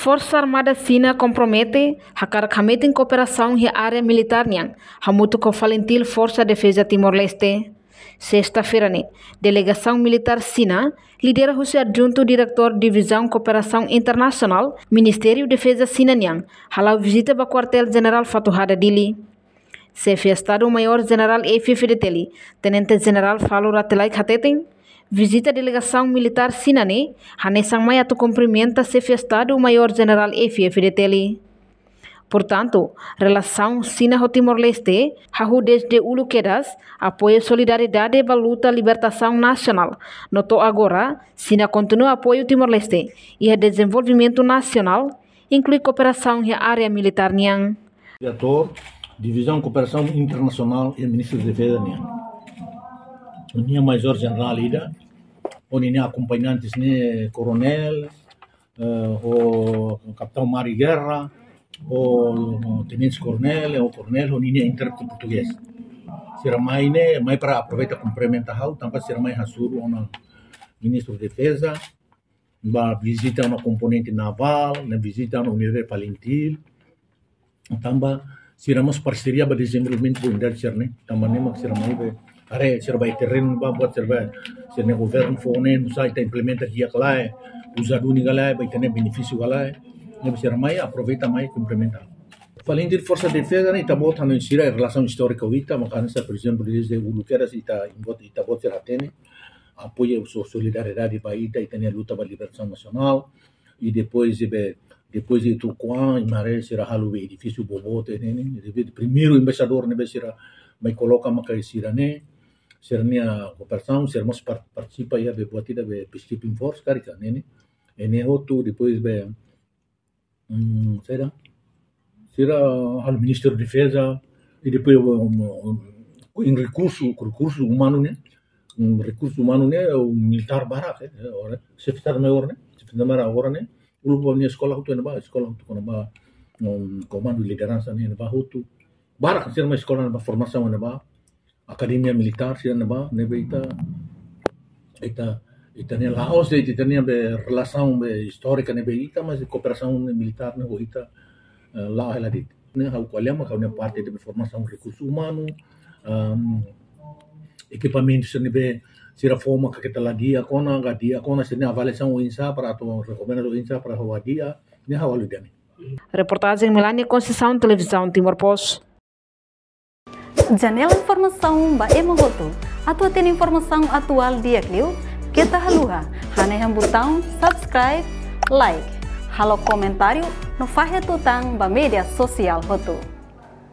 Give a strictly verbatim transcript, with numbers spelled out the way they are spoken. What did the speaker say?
Forsa Armada Xina kompromete hakarak hametin kooperasaun iha área militár nian, hamutuk ho FALINTIL, Forsa Defeza Timor-Leste. Sesta-feira ne'e, delegasaun militár Xina, lidera husi Adjuntu Diretór Divizaun Kooperasaun Internasionál, Ministériu Defeza Xina nian, hala'o vizita ba Kuartél Jenerál Fatuhada, Dili. Xefe Estadu Maiór Jenerál F-FDTL, Tenente Jenerál Falur Rate Laek hateten, vizita delegasaun militár Xina ne'e hanesan mai atu kumprimenta Xefe Estadu Maiór Jenerál F-FDTL. Portantu, relasaun Xina ho Timor-Leste hahú dezde uluk kedas apoiu solidariedade ba luta libertasaun nasionál. No to'o agora, Xina kontinua apoiu Timor-Leste iha dezenvolvimentu nasionál, inklui kooperasaun iha área militár nian. Diretór Divizaun Kooperasaun Internasionál iha Ministériu Defeza nian. Nia Maiór Jenerál ida, ho ninia akompañantes ne'e koronél, eh, ho kapitaun mar de guerra, ho tenente koronél, ho koronél, ho ninia intérprete portugés. Sira mai ne'e, mai para aproveita kumprimenta ha'u, tanba sira mai hasoru ona Ministru Defeza, ba vizita ona komponente navál, ne'e vizita ona unidade FALINTIL, tanba sira mós parseria ba dezenvolvimentu ba unidade sira-ne'e, tanba ne'e mak sira mai be, haree sira ba iha terrenu ba, buat sira ba, sira-nia governu fó ne'e, nusá ita implementa di'ak ka lae, uza duni ka lae, ba ita-nia benefísiu ka lae, ne'e sira mai, aproveita mai kumprimenta. FALINTIL, Forsa Defeza ne'e, ita-boot hanoin sira relasaun istóriku ho ita, maka hanesan, por ezemplu, dezde uluk kedas ita, ita-boot sira hatene apoiu, so-, solidariedade ba ita, ita-nia luta ba libertasaun nasionál. I depois, i be, depois de tuku an, i mai haree sira halo be edifísiu boboot ne'e, ne'e. Depois, primeiru embaixadór ne'ebé sira mai koloka maka sira-ne'e, sira-nia kooperasaun, sira mós par-, partisipa iha be buat ida be peacekeeping force, karik ka, ne'e, ne'e. I ne'e hotu, depois be, hmm, saida, sira halo Ministériu Defeza, i depois, um, um, em rekursu, rekursu umanu ne'e, um, rekursu umanu ne'e, um, militár barak, eh, ora, Xefe Estadu Maiór ne'e, Xefe Estadu Maiór agora ne'e, uluk ba nia eskola hotu iha ne'ebá, eskola hotu kona-ba, um, komandu lideransa ne'e, iha ne'ebá hotu. Barak sira mai eskola iha ne'ebá, formasaun iha ne'ebá, akademia militár sira iha ne'ebá, ne'ebé ita, ita, ita-nia la'ós de'it, ita-nia be relasaun be istórika ne'ebé ita, mas kooperasaun militár ne'e ho ita, eh, la'o hela de'it. Ne'e ha'u ko'alia maka ha'u-nia parte de formasaun rekursu umanu, ehm, ekipamentu sira ne'ebé sira fó maka keta la di'ak ona, ka di'ak ona, sira-nia avaliasaun oinsá para atu rekomenda oinsá para halo di'ak, ne'e ha'u halo de'it. Reportajen Melania Conceição, Televizaun Timor Post. Janela informasaun ba ema hotu. Atu hatene informasaun atuál di'ak liu, keta haluha hanehan butaun subscribe, like, halo komentáriu no fahe tutan ba média sosiál hotu.